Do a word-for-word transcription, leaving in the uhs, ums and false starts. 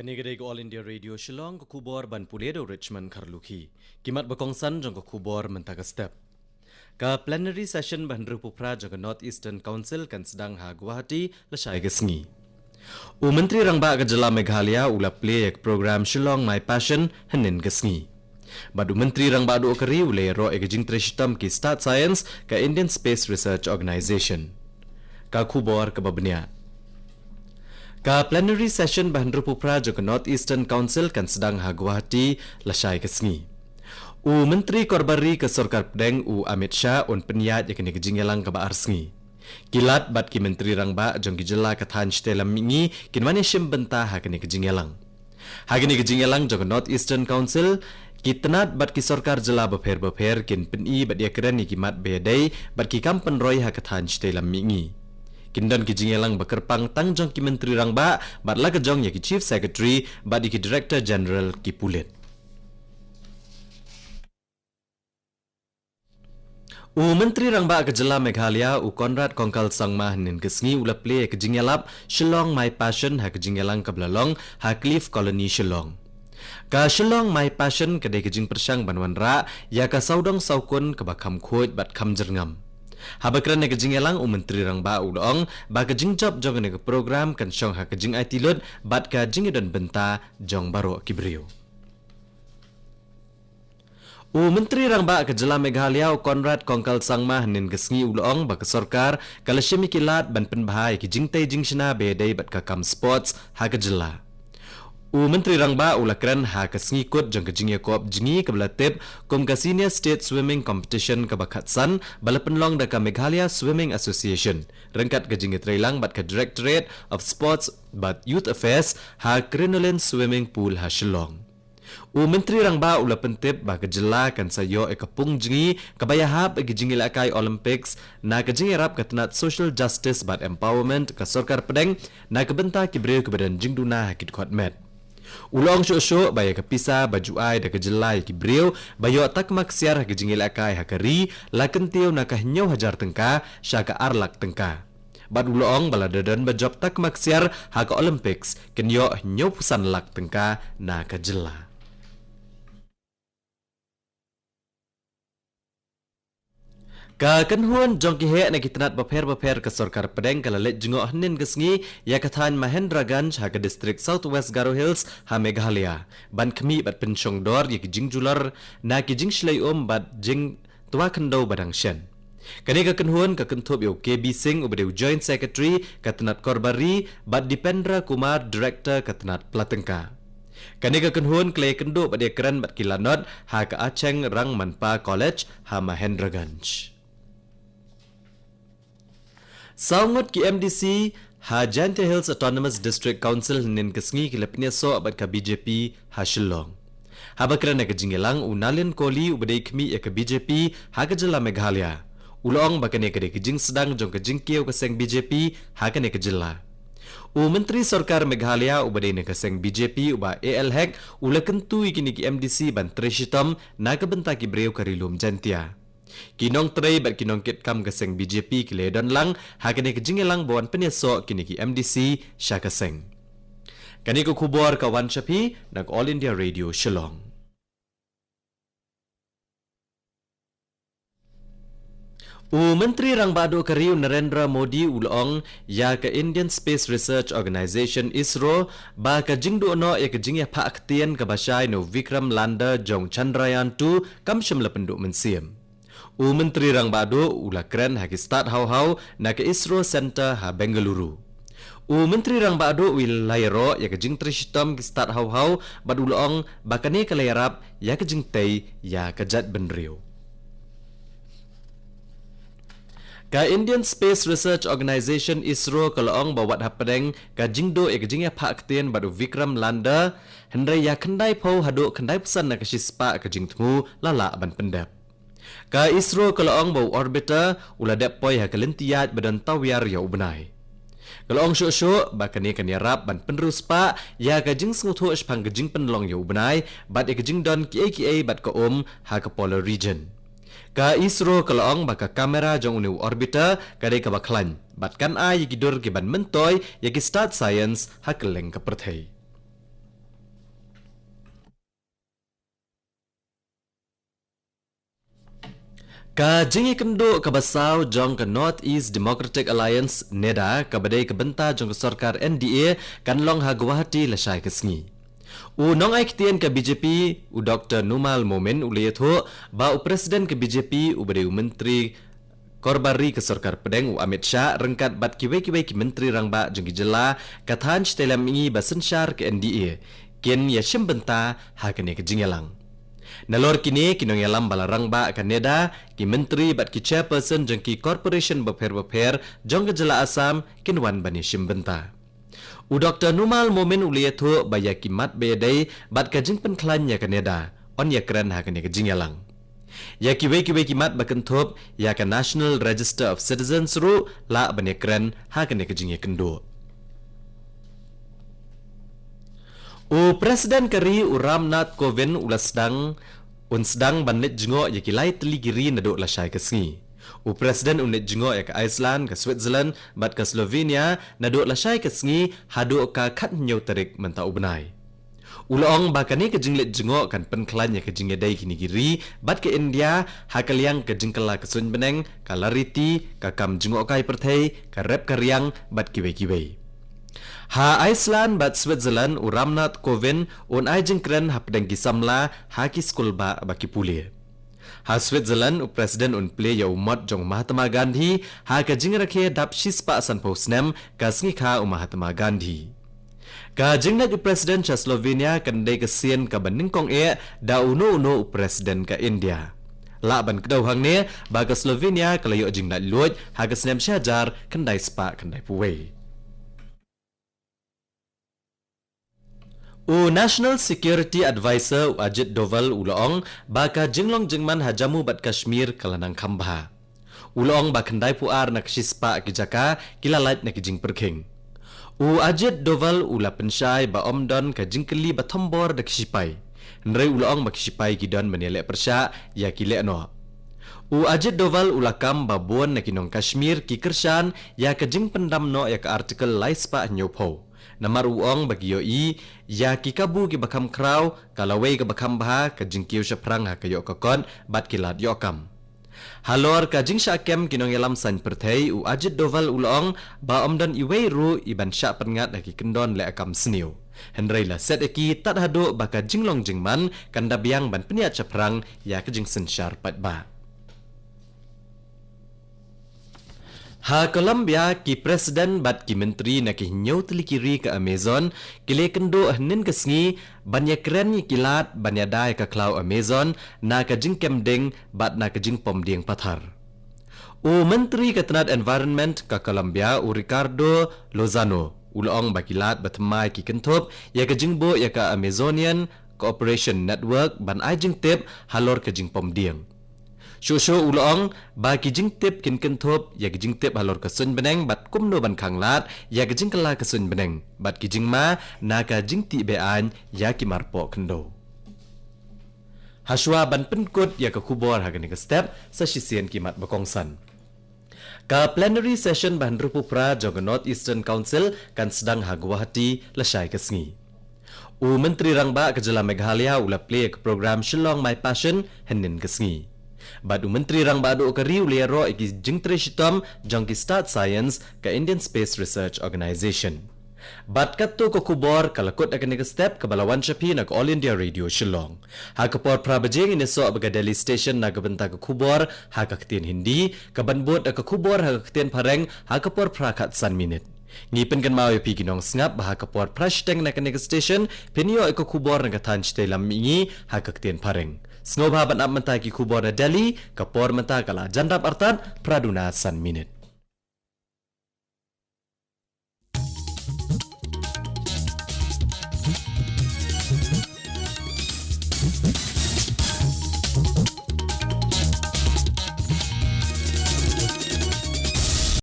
Kane ka dei ka All India Radio Shillong, ka khubor ban pule da u Richmond Kharlukhi. Ki mat ba kongsan jong ka khubor mynta ka step. Ka plenary session ba hynriewphew phra jong ka North Eastern Council kan sdang ha Guwahati lashai ka sngi. U Myntri Rangbah ka jylla Meghalaya u la plie ïa ka program Shillong My Passion hynnin ka sngi. Bad u Myntri Rangbah Duh ka ri u la ïaroh ïa ka jingtrei shitom ki stad science ka Indian Space Research Organisation. Ka khubor kaba bniah. Ka plenary session ba hynriewphew phra jong ka North Eastern Council kan sdang ha Guwahati lashai ka sngi. U Myntri Korbar Ri ka Sorkar Pdeng u Amit Shah un pynïaid ïa kane ka jingïalang kaba ar sngi. Ki Lat bad ki Myntri Rangbah jong ki jylla ka thaiñ shatei lam mihngi kin wan ïashim bynta ha kane ka jingïalang. Ha kane ka jingïalang jong ka North Eastern Council, ki tnat bad ki sorkar jylla bapher bapher kin pyni bad ïakren ïa ki mat ba ïadei bad ki kam pynroi ha ka thaiñ shatei lam mihngi. Kin don ki jingïalang ba kyrpang tang jong ki Myntri Rangbah bad la ka jong ïa ki Chief Secretary bad ïa ki Director General ki pulit. U Myntri Rangbah ka jylla Meghalaya u Conrad Kongkal Sangma hynnin ka sngi u la plie ïa ka jingïalap Shillong My Passion ha ka jingïalang kaba la long ha Cliff Colony Shillong. Ka Shillong My Passion ka dei ka jingpyrshang ban wanrah ïa ka sawdong sawkun kaba kham khuid bad kham jyrngam. Haba kren ha ka jingïalang u Myntri Rangbah u la ong ba ka jingjop jong kane ka program kan shong ha ka jingaiti lut bad ka jingïadon bynta jong baroh ki briew. U Myntri Rangbah ka jylla Meghalaya u Conrad Kongkal Sangma hynnin ka sngi u la ong ba ka sorkar ka la shim ïa ki lad ban pynbha ïa ki jingtei jingshna ba ïadei bad ka kam sports ha ka jylla. U Myntri Rangbah u la kren ha ka sngi kut jong ka jingïakop jngi kaba la tip kum ka Senior State Swimming Competition kaba khatsan ba la pynlong da ka Meghalaya Swimming Association ryngkat ka jingïatreilang bad ka Directorate of Sports bad Youth Affairs ha Crinoline Swimming Pool ha Shillong. U Myntri Rangbah u la pyntip ba ka jylla kan sa ïoh ïa ka pung jngi kaba ïahap ïa ka jingïalehkai Olympics na ka jingïarap ka tnat Social Justice bad Empowerment ka Sorkar Pdeng na ka bynta ki briew kiba don jingduna ha ki dkhot met. U la ong shuh shuh ba ïa ka pisa ba ju ai da ka jylla ïa ki briew ba ïoh takma ksiar ha ka jingïalehkai ha ka ri la kyntiew na ka hynñiew hajar tyngka sha ka ar lak tyngka. Bad u la ong ba lada don ba jop takma ksiar ha ka Olympics kin ïoh hynñiewphew san lak tyngka na ka jylla. Ka kynhun jong ki heh na ki tnat bapher bapher ka Sorkar Pdeng ka la leit jngoh hynnin ka sngi ïa ka thaiñ Mahendraganj ha ka district South West Garo Hills ha Meghalaya ban khmih bad pynshong dor ïa ki jingjulor na ki jingshlei um bad jing twa khyndew ba dang shen. Kane ka kynhun ka kynthup ïa u K B Singh uba dei u Joint Secretary ka tnat Korbar Ri bad Dipendra Kumar, Director ka tnat Pla Tyngka. Kane ka kynhun ka la ïakynduh bad ïakren bad ki lanot ha ka Acheng Rangmanpa College ha Mahendraganj. Saw ngut ki M D C ha Jaintia Hills Autonomous District Council hynnin ka sngi ki la pynïasoh bad ka B J P ha Shillong. Haba kren ha ka jingïalang u Nalin Kohli uba dei khmih ïa ka B J P ha ka jylla Meghalaya u la ong ba kane ka dei ka jingsdang jong ka jingkiew ka seng B J P ha kane ka jylla. U Myntri Sorkar Meghalaya uba dei na ka seng B J P uba A L Hek u la kyntu ïa kine ki M D C ban trei shitom na ka bynta ki briew ka Ri Lum Jaintia. Ki nongtrei bad ki nongkitkam ka seng B J P ki la ïadon lang ha kane ka jingïalang ba wan pynïasoh kine ki M D C sha ka seng. Kane ka khubor ka wan sha phi na ka All India Radio Shillong. U Myntri Rangbah Duh ka ri u Narendra Modi u la ong ïa ka Indian Space Research Organisation, ISRO, ba ka jingduh noh ïa ka jingïaphah ktien kaba shai na u Vikram Lander jong Chandrayaan two kam shym la pynduh mynsiem. U Myntri Rangbah Duh u la kren ha ki stad haw haw na ka ISRO Center ha Bengaluru. U Myntri Rangbah Duh u la ïaroh ïa ka jingtrei shitom ki stad haw haw bad u la ong ba kane ka la ïarap ïa ka jingtei ïa ka jaitbynriew. Ka Indian Space Research Organisation, ISRO, ka la ong ba wat hapdeng ka jingduh ïa ka jingïaphah ktien bad u Vikram Lander, hynrei ïa khyndai phew haduh khyndai phew san na ka shispah ka jingthmu la lah ban pyndep. Ka ISRO ka la ong ba u orbiter u la dep poi ha ka lynti ïaid ba don tawiar ïa u bnai. Ka la ong shuh shuh ba kane kan ïarap ban pynriewspah ïa ka jingsngewthuh shaphang ka jingpynlong ïa u bnai bad ïa ka jingdon kiei kiei bad ka um ha ka polar region. Ka ISRO ka la ong ba ka kamera jong une u orbiter ka dei kaba khlaiñ bad kan ai ïa ki dur kiban myntoi ïa ki stad science ha kylleng ka pyrthei. Ka jingïakynduh kaba saw jong ka North East Democratic Alliance, NEDA, kaba dei ka bynta jong ka sorkar N D A, kan long ha Guwahati lashai ka sngi. U nongai ktien ka B J P, u Doktor Numal Momin, u la ïathuh ba u President ka B J P, uba dei u Myntri Korbari ka Sorkar Pdeng, u Amit Shah, ryngkat bad kiwei kiwei ki Myntri Rangbah jong ki jylla, ka thaiñ shatei lam mihngi ba synshar ka N D A, kin ïashim bynta ha kane ka jingïalang. Nalor kine ki nongïalam ba la rangbah ka NEDA, ki Myntri bad ki Chairperson jong ki Corporation bapher bapher jong ka jylla Assam, kin wan ban ïashim bynta. U Doktor Numal Momin u la ïathuh ba ïa ki mat ba ïadei bad ka jingpynkhlaiñ ïa ka NEDA, yn ïakren ha kane ka jingïalang. Ïa kiwei kiwei ki mat ba kynthup ïa ka National Register of Citizens ruh lah ban ïakren ha kane ka jingïakynduh. U President ka ri, u Ramnath Kovind, u la sdang, un sdang ban leit jngoh ïa ki lai tylli ki ri naduh lashai ka sngi. U President un leit jngoh ïa ka Iceland, ka Switzerland bad ka Slovenia naduh lashai ka sngi haduh ka khathynñiew tarik mynta u bnai. U la ong ba kane ka jingleit jngoh kan pynkhlaiñ ïa ka jingïadei kine ki ri bad ka India ha ka liang ka jingkylla ka suiñ bneng, ka lariti, ka kam jngohkai pyrthei, ka rep ka riang bad kiwei kiwei. Ha Iceland bad Switzerland, u Ramnath Kovind un ai jingkren hapdeng ki samla ha ki skulbah bad ki pule. Ha Switzerland, u President un plie ïa u mot jong u Mahatma Gandhi ha ka jingrakhe dap shispah sanphew snem ka sngi kha u Mahatma Gandhi. Ka jingleit u President sha Slovenia kan dei ka sien kaba nyngkong eh da uno uno u President ka India. Lah ban kdew hangne ba ka Slovenia ka la ïoh jinglaitluid ha ka snem shihajar khyndai spah khyndaiphew wei. U National Security Advisor, u Ajit Doval, u la ong ba ka jinglong jingman ha Jammu bad Kashmir ka la nang kham bha. U la ong ba khyndaiphew ar na ka shispah ki jaka ki la lait na ki jingpyrkhing. U Ajit Doval u la pynshai ba ym don ka jingkylli ba thombor da ki shipai. Hynrei u la ong ba ki shipai ki don ban ïaleh pyrshah ïa ki lehnoh. U Ajit Doval u la kam ba bun na ki nong Kashmir ki kyrshan ïa ka jingpyndam noh ïa ka Article lai spah hynñiewphew. Namar u ong ba ki ïohi ïa ki kabu kiba kham khraw, ka lawei kaba kham bha, ka jingkiew shaphrang ha ka ïoh ka kot bad ki lad ïoh kam. Halor ka jingshah kem ki nongïalam saiñ pyrthei, u Ajit Doval u la ong ba ym don iwei ruh i ban shah pynngat ha ki kyndon leh kam sniew. Hynrei la set ïa ki tad haduh ba ka jinglong jingman kan da biang ban pynïaid shaphrang ïa ka jingsynshar paidbah. Ha Colombia, ki President bad ki Myntri na ki hynñiew tylli ki ri ka Amazon ki la ïakynduh hynnin ka sngi ban ïakren ïa ki lad ban ïada ïa ka khlaw Amazon na ka jingkem ding bad na ka jingpom dieng pathar. U Myntri ka tnat Environment ka Colombia, u Ricardo Lozano, u la ong ba ki lad ba thymmai ki kynthup ïa ka jingbuh ïa ka Amazonian Cooperation Network ban ai jingtip halor ka jingpom dieng. Shuh shuh u la ong ba ki jingtip kin kynthup ïa ki jingtip halor ka suiñ bneng bad kumno ban khang lad ïa ka jingkylla ka suiñ bneng bad ki jingma na ka jingtih be-aiñ ïa ki marpoh khyndew. Hashwa ban pynkut ïa ka khubor ha kane ka step, sa shisien ki mat ba kongsan. Ka plenary session ba hynriewphew phra jong ka North Eastern Council kan sdang ha Guwahati lashai ka sngi. U Myntri Rangbah ka jylla Meghalaya u la plie ïa ka program Shillong My Passion hynnin ka sngi. Bad u Myntri Rangbah duh ka ri u la ïaroh ïa ki jingtrei shitom jong ki stad science ka Indian Space Research Organisation. Bad katto ka khubor ka la kut ha kane ka step kaba la wan sha phi na ka All India Radio Shillong. Ha ka por phra baje ngin ïasoh bad ka Delhi Station na ka bynta ka khubor ha ka ktien Hindi, kaban bud da ka khubor ha ka ktien Phareng ha ka por phra khatsan minit. Ngi pynkynmaw ïa phi ki nongsngap ba ha ka por phra shiteng na kane ka station phin ïoh ïa ka khubor na ka thaiñ shatei lam mihngi ha ka ktien Phareng. Sngewbha ban ap mynta ki khubor na Delhi, ka por mynta ka la jan dap artat phra duna san minit.